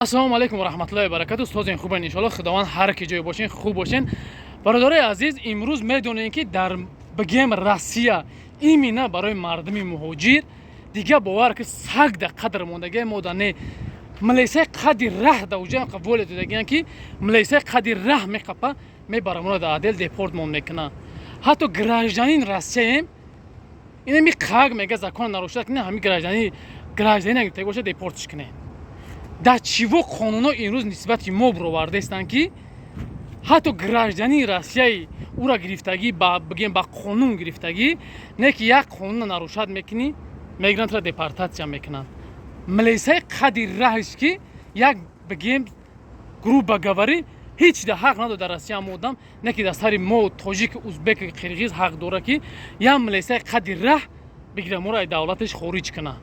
Ассалому алайкум ва раҳматуллоҳи ва баракату. Созен, хубен, иншоалло. Худованд ҳар ки ҷое бошен, хуб бошен. Бародарои азиз, имрӯз медонем, ки дар, бигем, Россия именно барои мардуми муҳоҷир дига, бовар ки, саг да қадр мондагия мода не. Милисаи қади раҳ да уҷа воле додагиян, ки милисаи қади раҳ меқапа, мебара моро да отдел, депортмон мекуна. Ҳатто гражданин Россияем, инами қаг мега, закон нарушать кунем, ҳами гражданин боша, депортш кунем. Дар чиво қонунҳо имрӯз нисбати мо бировардаистанд, ки ҳатто гражданини Россияи ура гирифтагӣ, бигем, ба қонун гирифтагӣ не, ки як қонуна нарушать мекунӣ, мегиранд, тура депортатсия мекунанд. Милисаи қади раҳш, ки як, бигем, грубо говоря, ҳеҷ да ҳақ надорад дар Россия ам одам, не ки дар сари мо, тоҷик, узбек, қирғиз, ҳақ дорад, ки як милисаи қади раҳ бигира, моро аз давлаташ хориҷ кунад.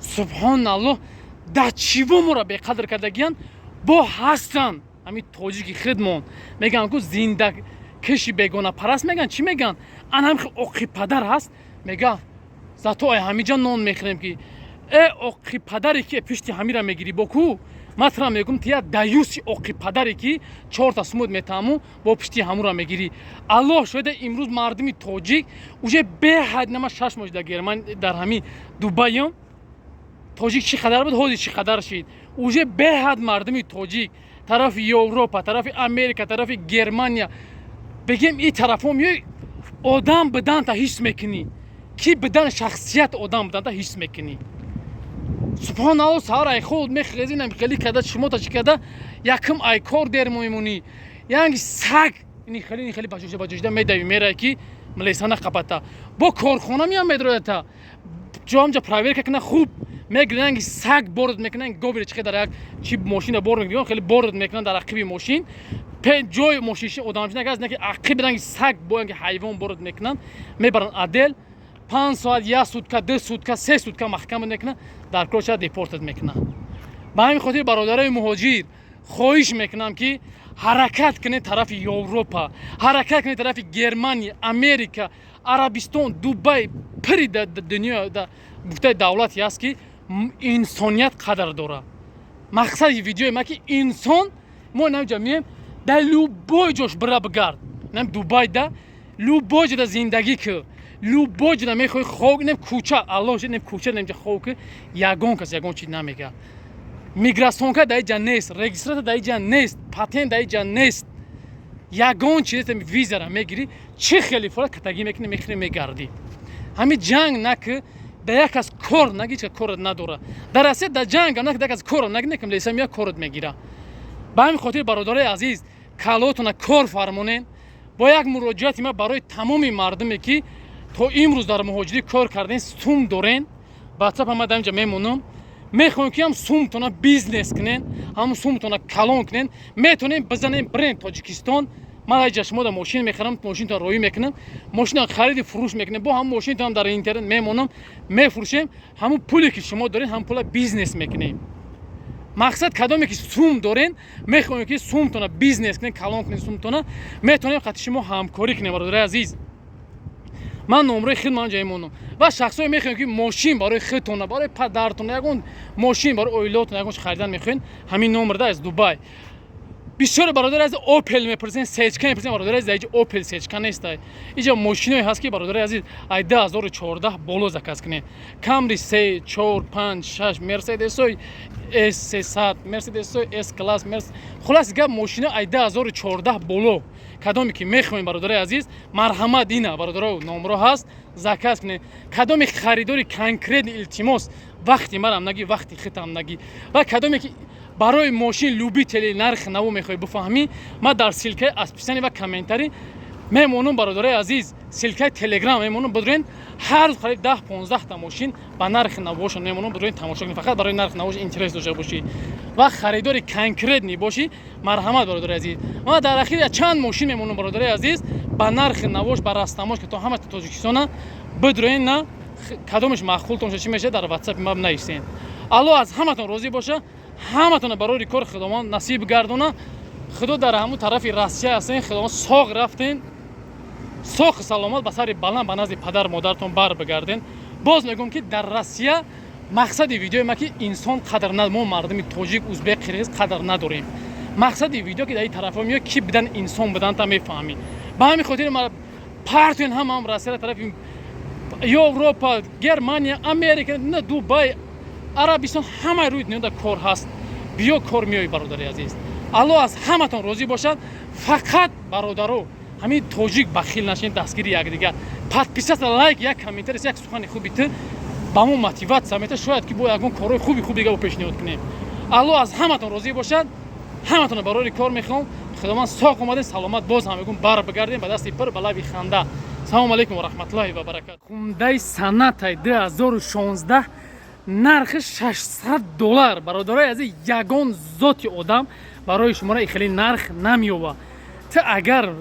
Субҳоналлоҳ, дар чиво моро беқадр кардагиян? Бо ҳастанд ҳамин тоҷики хидмон, мегӯянд ку, зинда киши бегонапараст мегӯянд, чӣ мегӯянд, ана ҳами оқипадар ҳаст, мега, зато ай ҳамиҷа нон мехӯрем, ки э оқипадаре, ки пишти ҳамира мегирӣ, бо ку ман тура мегӯм, ту як даюси оқипадаре, ки чорта сумуд метаҳаму бо пишти ҳамура мегирӣ. Аллоҳ шоҳида, имрӯз мардуми тоҷик уже беҳад нама 6 моҳ дар Герман, дар ҳамин Дубайам, тоҷик чӣ қадар буд, ҳозир чӣ қадар шид. Уже беҳад мардуми тоҷик тарафи Европа, тарафи Америка, тарафи Германия, бигем, ин тарафҳо меои, одам биданта ҳис мекунӣ, ки бидан шахсият, одам биданта ҳис мекунӣ. Субҳоналло, саҳар ай худ мехезӣ, хеле када шумо та чӣ када, якум ай кор дер мемонӣ, янги саг ини хеле, ини хеле баҷоҷа баҷоҷида медави, мерай, ки милиса нақапата. Бо корхона меям, медроята, ҷоамҷа проверка кина, хуб мегиранд, саг борд мекунанд, говире чихе дар як чи мошина бор мекунанд, хеле борд мекунанд дар ақиби мошин, ҷои мошинши одамшина аст, ки ақиб ранги саг боянги ҳайвон борд мекунанд, мебаранд отдел, 5 соат, як сутка, 2 сутка, 3 сутка маҳкама мекунанд, дар кор депортат мекунанд. Ба ҳамин хотир, бародарои муҳоҷир, хоҳиш мекунам, ки ҳаракат кунед тарафи Европа, ҳаракат кунед тарафи Германия, Америка, Арабистон, Дубай. Пири дунё гуфтаи давлате ҳаст, ки инсоният қадр дорад. Мақсади видеои ма, ки инсон мо намҷа мием, дар любой ҷош бира бигард, нам Дубай да любой ҷода зиндагӣ ки, любой ҷода мехоҳӣ хоб, нем кӯча, аллоҳ, нем кӯча, немҷа хоб ки, ягон кас ягон чиз намега. Миграционка дар иҷа нест, регистрация дар иҷа нест, патент дар иҷа нест, ягон чиз. Визара мегирӣ, чӣ хеле фора катагӣ мекунӣ, мехӯрӣ, мегардӣ. Ҳамин ҷанг наки, да як кас кор наги, ҳеч корат надора. Дар Россия да ҷангам наки, да як кас корам наги, некам лесам як корат мегира. Ба ҳамин хотир, бародарои азиз, калотона кор фармонен. Бо як муроҷиати ма барои тамоми мардуме, ки то имрӯз дар муҳоҷирӣ кор карден, сум дорен, ватсап ама дар инҷа мемонам, мехоҳем, ки ҳам сумтона бизнес кунен, ҳам сумтона калон кунен, метонем бизанем, бирен Тоҷикистон. Ман аҷа шумо да мошин мехарам, мошинтон роӣ мекунам, мошина хариди фурӯш мекунем, бо ҳам мошинтон дар интернет мемонам, мефурӯшем. Ҳамун пуле, ки шумо доред, ҳамун пула бизнес мекунем. Мақсад, кадоме ки сум дорен, мехоҳем, ки сумтона бизнес кунем, калон кунем сумтона, метавонем қати шумо ҳамкорӣ кунем. Бародари азиз, ман номрои худ ман ҷа мемонам ва шахсое мехоҳем, ки мошин барои худтона, барои падартона, ягон мошин барои оилаотона, ягон харидан мехоҳем, ҳамин номерда аз Дубай. Бисёре бародари азиз Опел мепурсен, сечка мепурсен. Бародари азиз, иҷа Опел сечка неста. Иҷа мошиное ҳаст, ки, бародари азиз, ай 2014 боло заказ кунед. Камри се, чор, панҷ, шаш, Мерседесои С 300, Мерседесои С класс, мерс, хулас гап, мошино ай 2014 боло, кадоме ки мехоҳем, бародари азиз, марҳамат, ина, бародаро, номро ҳаст, заказ кунед. Кадоме харидори конкретный, илтимос, вақти марам наги, вақти хитам наги. Ва кадоме ки барои мошин любители нархи наво мехоҳӣ бифаҳмӣ, ман дар ссылкаи описание ва комментарий мемонам, бародарои азиз, ссылкаи Телеграм мемонам, бидурен, ҳар рӯз қариб 10-15та мошин ба нархи навошон мемонам, бидурен, тамошо кунед. Фақат барои нархи навош интерес дошта бошӣ ва харидори конкретный бошӣ, марҳамат, бародари азиз. Ман дар ахир чанд мошин мемонам, бародари азиз, ба нархи навош, ба растамош, ки то ҳама Тоҷикистона бидурен, на кадомеш маъқултон чӣ мешавад, дар Ватсапи ма нависен. Аллоҳ аз ҳаматон розӣ боша, ҳаматона барои кори Худованд насиб гардона. Худо дар ҳамун тарафи Россия ҳастен, Худованд соғ рафтен, соғ саломат, ба сари баланд, ба назди падар модаратон бар бигарден. Боз мегӯм, ки дар Россия Мақсади видеои ма, ки инсон қадр на, мо мардуми тоҷик, узбек, қирғиз қадр надорем. Мақсади видео, ки дар ин тарафҳо меояд, ки бидан инсон будан та мефаҳмӣ. Ба ҳамин хотир ма партуен ҳамаам Россияра, тарафи Европа, Германия, Америка, на, Дубай, Арабистон, ҳамаи рӯи дунёда кор ҳаст. Биё, кор меои, бародари азиз. Аллоҳ аз ҳаматон розӣ бошад. Фақат, бародаро, ҳамин тоҷик бахил нашин, дастгири якдигар, подписаться, лайк, як комментарий, як сухани хуби ту ба мо мотивация мета, шояд ки бо ягон корҳои хуби хуби дига пешниҳод кунем. Аллоҳ аз ҳаматон розӣ бошад. Ҳаматонро барори кор мехоҳам. Худованд соқ омадем, саломат боз ҳам мегӯм, бар бигардем, ба дасти пир, ба лаби ханда. Салому алайкум ва раҳматуллоҳи ва баракат. Хундай Сонатай 2016, нархи 600 доллар. Бародарои азиз, ягон зоти одам барои шуморо и хеле нарх намеёбад. Ту агар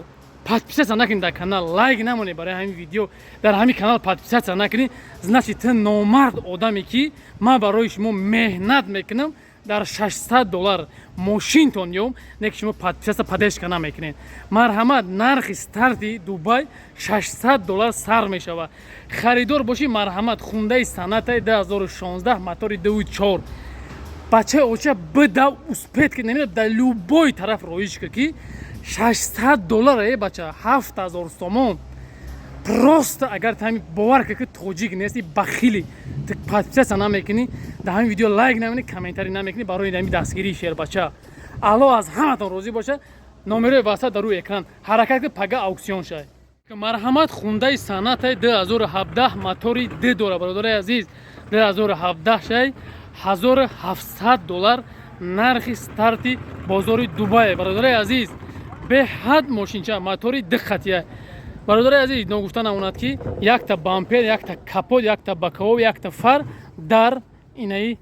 подписаться накунӣ дар канал, лайк намонӣ барои ҳамин видео, дар ҳамин канал подписаться накунӣ, значит, ту номард одаме, ки ман барои шумо меҳнат мекунам, дар 600 доллар мошинтон ём, не ки шумо подписаться, поддержка намекунед. Марҳамат, нархи старти Дубай 600 доллар сар мешавад. Харидор бошӣ, марҳамат. Хундаи Сонатай 2016, мотори 24. Бачаи оча, бидав, успеть ки намедонам, дар любой тараф роиш ки 600 доллар, е бача, 7000 сомон. Просто агар ту ҳамин бовар кар, ки тоҷик нести, бахили, ту подписаться намекунӣ, дар ҳамин видео лайк намекунӣ, комментарий намекунӣ барои ҳамин дастгирии шербача. Аллоҳ аз ҳаматон розӣ бошад. Номерои васат дар рӯи экран. Ҳаракат ки пага аукцион шавад. Марҳамат, Хундаи Сонатай 2017, мотори д дора, бародари азиз, 2017 шай, 1700 доллар нархи старти бозори Дубай. Бародари азиз, беҳад мошинча, мотори д хатия. Бародари азиз, ногуфта намонад, ки якта бампер, якта капот, якта боковой, якта фар дар инаи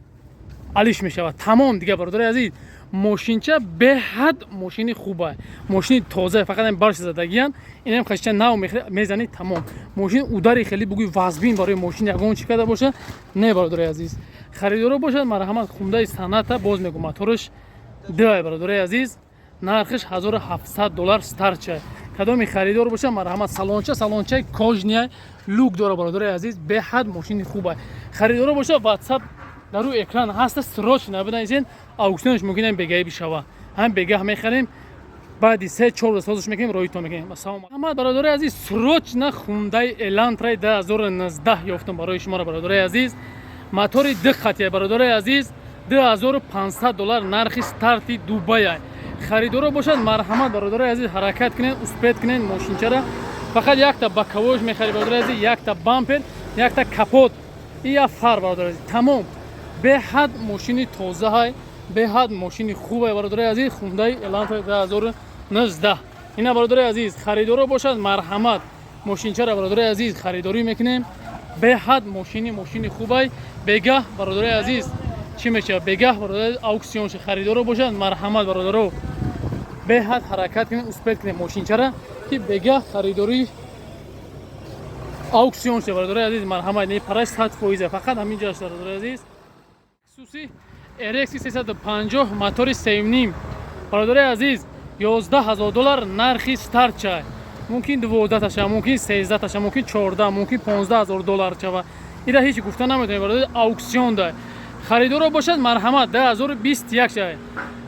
алиш мешавад, тамом. Дига, бародари азиз, мошинча беҳад мошини хуба, мошини тоза, фақат барш задагиян, инам хашча нав мезани, тамом. Мошин удари хеле бугӯи вазбин барои мошин ягон чӣ карда боша, не. Бародари азиз, харидоро бошад, марҳамат. Хундаи Соната, боз мегӯ, мотораш д, бародари азиз, нархиш 1700 доллар старча. Кадоми харидор боша, марҳамат. Салонча салончаи кожаный, люк дора, бародари азиз, беҳад мошини хуба. Харидоро боша, Ватсап дар рӯи экран ҳаста, срочно бинависен. Аукционш мумкин ам бегаӣ бишава, ҳам бегаҳ мехарем, баъди 3-4 рӯз созиш мекунем, роитон мекунем. Ассалому, бародари азиз, срочно Хундаи Элантраи 2019 ёфтам барои шуморо, бародари азиз, мотори д хатия. Бародари азиз, 2500 доллар нархи старти Дубая. Харидоро бошад, марҳамат, бародари азиз, ҳаракат кунед, успеть кунед. Мошинчара фақат якта боковойш мехари, бародари азиз, якта бампер, якта капот и як фар, бародари азиз, тамом. Беҳад мошини тозаҳай, беҳад мошини хубай, бародари азиз. Хундаи Элантра 2019 ина, бародари азиз, харидоро бошад, марҳамат. Мошинчара, бародари азиз, харидорӣ мекунем. Беҳад мошини хубай. Бегаҳ, бародари азиз, чӣ мешавад? Бегаҳ, бародари, аукцион. Харидоро бошад, марҳамат, бародаро, беҳад ҳаракат кунем, успеть кунем мошинчара, ки бегаҳ харидорӣ аукцион шуда. Бародари азиз, марҳамат. Не, параш 100%, фақат ҳамин ҷо аст, бародари азиз. Хусуси RX 350, мотори 3,5, бародари азиз, 11 000 доллар нархи стартча. Мумкин 12 таша, мумкин 13 таша, мумкин 14, мумкин 15 ҳазор доллар шава. Ира ҳеҷ гуфта наметавонем, бародари, аукцион да. Харидоро бошад, марҳамат. 2021 шава,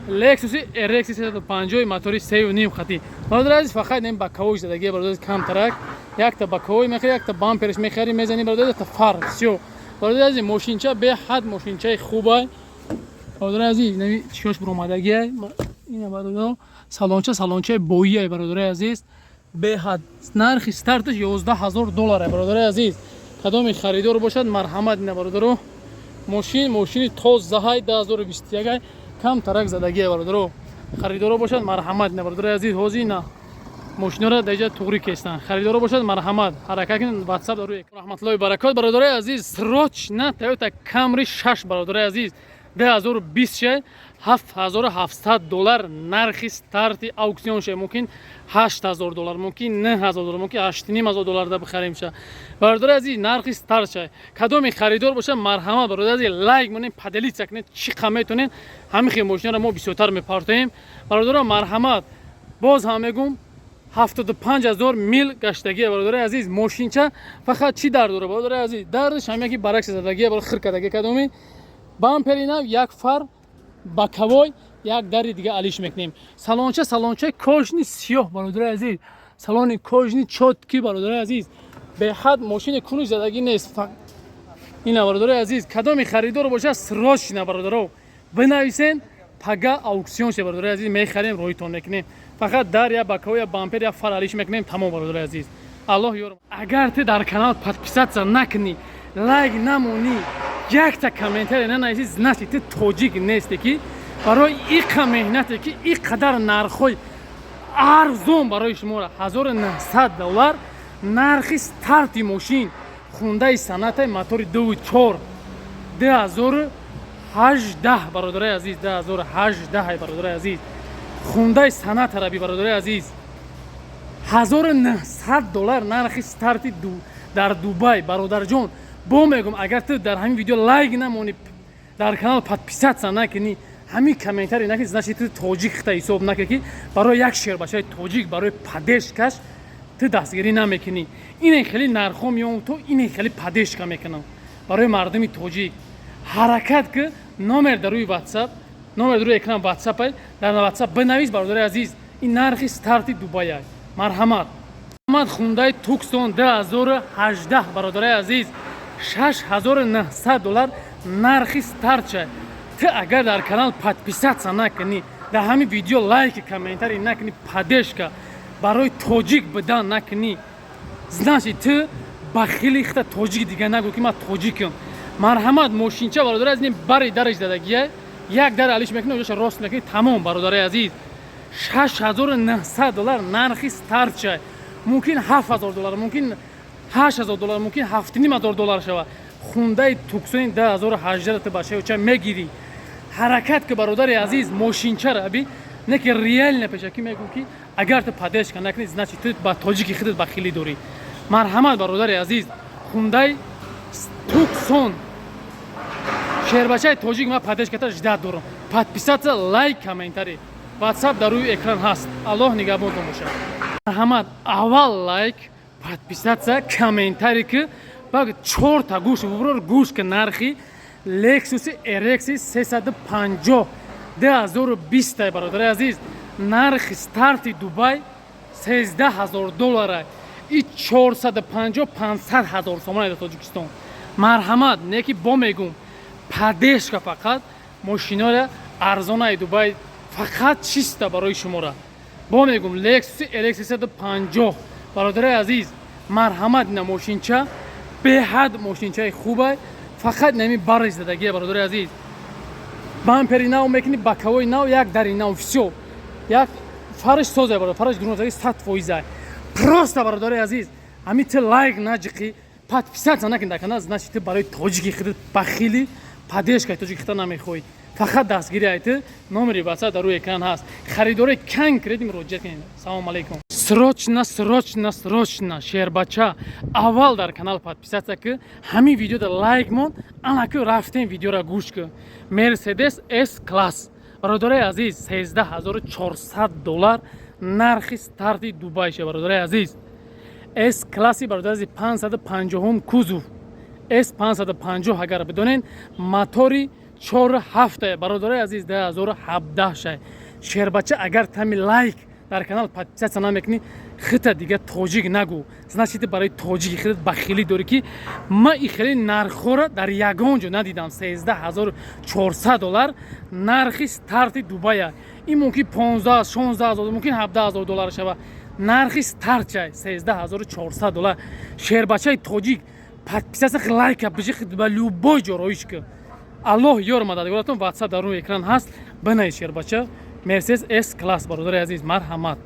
Lexus RX 350, мотори 3,5 хати. Бародари азиз, фақат нем боковой задагия, бародари, камтарак якта боковой мехари, якта бамперш мехари, мезани, бародари, якта фар, всё. Бародари азиз, мошинча беҳад мошинчаи хубай. Бародари азиз, нами чиёш буромадагиай ина, бародаро. Салонча салончаи боиай, бародари азиз, беҳад. Нархи старташ 11 000 доллар, бародари азиз. Кадоми харидор бошад, марҳамат. Ина, бародаро, мошин мошини тозаҳай, 2021, кам тарак задагия, бародаро. Харидоро бошад, марҳамат. Ина, бародари азиз, ҳозир ина мошиноро дар иҷа туғрӣ кестанд. Харидоро бошад, марҳамат, ҳаракат кунед. Ватсап дар рӯи. Раҳматуллоҳи баракот. Бародари азиз, срочно Тойота Камри 6, бародари азиз, 2020 шай, 7700 доллар нархи старти аукцион шай. Мумкин 8000 доллар, мумкин 9000 доллар, мумкин 8500 доллар да бихарем ша. Бародари азиз, нархи старт шай. Кадоми харидор боша, марҳамат. Бародари азиз, лайк монед, поделиться кунед, чӣ қа метонед. Ҳамин хел мошинаро мо бисёртар мепартоем, бародаро, марҳамат. Боз ҳам мегум. 75 000 мил гаштагия, бародари азиз. Мошинча фақат чӣ дар дора, бародари азиз? Дардаш ҳам яки баракси задагия, бар хир кардагия кадоми. Бампери нав, як фар, боковой, як дари дига алиш мекунем. Салонча, салончаи кожаный сиёҳ, бародари азиз, салони кожаный чёткий, бародари азиз, беҳад мошини кунуш задагӣ нест. Ина, бародари азиз, кадоми харидор бошад, срочно, бародаро, бинависен. Пага аукцион ше, бародари азиз, мехарем, роҳитон мекунем. Фақат дар я боковой, я бампер, я фар алиш мекунем, тамом. Бародари азиз, аллоҳ ёр. Агар ту дар канал подписаться накунӣ, лайк намонӣ, якта комментария нанависӣ, значит, ту тоҷик несте, ки барои иқа меҳнате, ки и қадар нархҳои арзон барои шуморо, 1900 доллар нархи старти мошин, Хундаи Соната, мотори 2,4, 2018, бародари азиз, 2018, бародари азиз, Хундаи Соната раби, бародари азиз, 1900 доллар нархи старти дар Дубай. Бародарҷон, бо мегӯм, агар ту дар ҳамин видео лайк намонӣ, дар канал подписаться накунӣ, ҳамин комментарий накунӣ, значит, ту тоҷик хита ҳисоб накунӣ, ки барои як шербачаи тоҷик, барои поддержка ш ту дастгирӣ намекунӣ. Ине хеле нархҳо меом, то ине хеле поддержка мекунам барои мардуми тоҷик. Ҳаракат ки, номер дар рӯи Ватсап, номер дар рӯи экран Ватсап, дар Ватсап бинавис. Бародари азиз, ин нархи старти Дубая. Марҳамат, Хундаи Туксон 2018, бародари азиз, 6900 доллар нархи стартша. Ту агар дар канал подписаться накунӣ, дар ҳамин видео лайки, комментарий накунӣ, поддержка барои тоҷик бидан накунӣ, значит, ту бахили хита тоҷик дига нагӯ, ки ман тоҷикам. Марҳамат, мошинча, бародари азиз, бари дараш дадагия, як дар алиш мекунӣ, оҷаша рост мекунӣ, тамом. Бародари азиз, 6900 доллар нархи стартша. Мумкин 7000 доллар, мумкин 8000 доллар, мумкин 7500 доллар шава. Хундаи Туксони 2018 ту бачаюча мегирӣ. Ҳаракат ки, бародари азиз, мошинчара аби не ки реально пешакӣ мегӯм, ки агар ту поддержка накунӣ, значит, ту ба тоҷики худат бахилӣ дорӣ. Марҳамат, бародари азиз, Хундай Туксон. Шербачаи тоҷик, ман поддержка та ждать дорам. Подписаться, лайк, комментарий, Ватсап дар рӯи экран ҳаст. Аллоҳ нигаҳбонтон бошад. Марҳамат, аввал лайк, подписаться, комментарий ки баъд чорта гӯш бубурор, гӯш ки нархи Лексуси RX 350 2020, бародари азиз, нархи старти Дубай 13 000 доллара и 450 500 ҳазор сомона дар Тоҷикистон. Марҳамат, не ки бо мегум, поддержка фақат мошинора арзонаи Дубай фақат чиста барои шумора. Бо мегум, Лексуси RX 350, бародари азиз, марҳамат. Ина мошинча беҳад мошинчаи хубай, фақат нами барри задагия, бародари азиз. Бампери нав мекунӣ, боковой нав, як дари нав, всё, як фарш соза, бародар, фарш дурнозаги 100%. Просто, бародари азиз, ҳами ту лайк наҷиқӣ, подписаться накунӣ дар канал, значит, ту барои тоҷики худат бахили, поддержка и тоҷики худта намехоҳӣ, фақат дастгири ай ту. Номери Ватсап дар рӯи экран ҳаст. Харидори конкретно муроҷиат кунед. Салому алейкум. Срочно, срочно, срочно, шербача, аввал дар канал подписаться ки, ҳамин видеода лайк мон. Анаку рафтем, видеора гӯш ки. Мерседес С класс, бародарои азиз, 13 400 доллар нархи старти Дубай ша, бародарои азиз. С класси, бародари азиз, 550 кузов, С 550, агар бидонен, мотори 4,7, бародарои азиз, 2017 шай. Шербача, агар тами лайк, дар канал подписаться намекунӣ, хита дига тоҷик нагӯ, значит, барои тоҷики худат бахилӣ дорӣ, ки ман и хеле нархҳоро дар ягон ҷо надидам. 13 400 доллар нархи старти Дубая. Ин мумкин 15, 16 ҳазор, мумкин 17 ҳазор доллар шава. Нархи старт чай 13 400 доллар. Шербачаи тоҷик, подписаться, лайка бижи, ба любой ҷо роиш ки. Аллоҳ ёр мададгоратон. Ватсап дар рӯи экран ҳаст, бинавис, шербача. Мерседес С класс, бародари азиз, марҳамат.